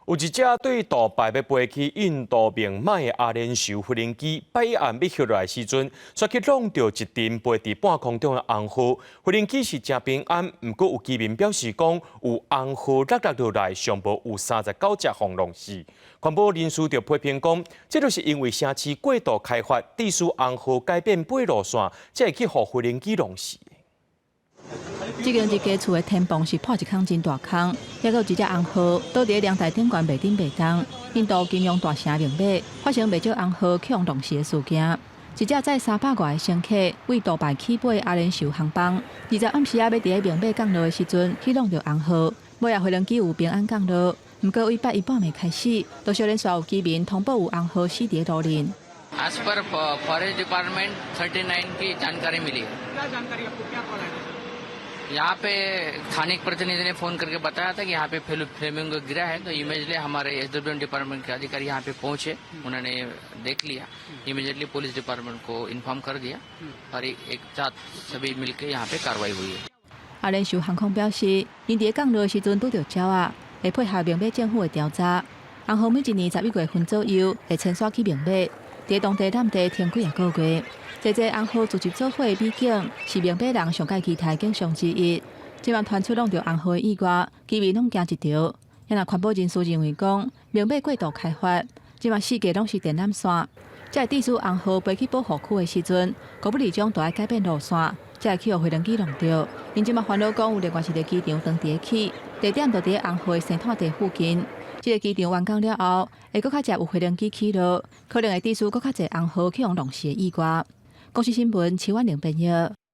有一隻對杜拜欲飛去印度孟買的阿聯酋飛行機，拜一暗欲翕落來時陣，煞去挵著一陣飛佇半空中的紅鶴。飛行機是誠平安，毋過有機民表示講，有紅鶴落落落來，上無有39隻予弄死。環保人士就批評講，這就是因為城市過度開發，致使紅鶴改變飛路線，才會去予飛行機弄死。這間一間厝的天棚是破一空真大空，猶閣有一隻紅鶴倒佇咧涼台頂懸袂振袂動。印度金融大城孟買發生袂少紅鶴予人弄死的事件。一隻載300外个乘客為杜拜起飛阿聯酋航班，20暗時仔欲佇咧孟買降落的時陣，去挵著紅鶴，尾仔飛行機有平安降落。毋過為拜一半暝開始，就小連續有機民通報有紅鶴死佇咧路面。 As per Forest Department 39 की जानकारी मिली है। क्या जानकारी आपको, क्या कॉल आया? यहाँ पे स्थानिक प्रतिनिधि ने फोन करके बताया था कि यहाँ पे फ्लेमिंगो गिरा है, तो इमीडिएटली हमारे एसडब्ल्यू डिपार्टमेंट के अधिकारी यहाँ पे पहुंचे। उन्होंने देख लिया, immediately police department को इन्फॉर्म कर दिया और एक साथ सभी मिलकर यहाँ पे कार्रवाई हुई है。阿聯酋航空表示，𪜶佇降落的時陣拄著鳥仔，會配合孟買政府的調查。紅鶴每一年11月份左右會遷徙去孟買，佇當地南地停幾仔個月。這隻紅鶴聚集做伙的美景，是孟買人上蓋期待景象之一。這擺傳出挵著紅鶴的意外，居民攏驚一趒。也若環保人士認為講，孟買過度開發，這擺四界攏是電纜線，才會致使紅鶴飛去保護區的時陣，高不離將就愛改變路線，才會去予飛行機挵著。𪜶這擺煩惱講，有另外一個機場當佇咧起，地點就佇咧紅鶴的生態地附近。這個機場完工了後，會閣較濟有飛行機起落，可能會致使閣較濟紅鶴去予弄死的意外。公視新聞，徐婉玲編譯。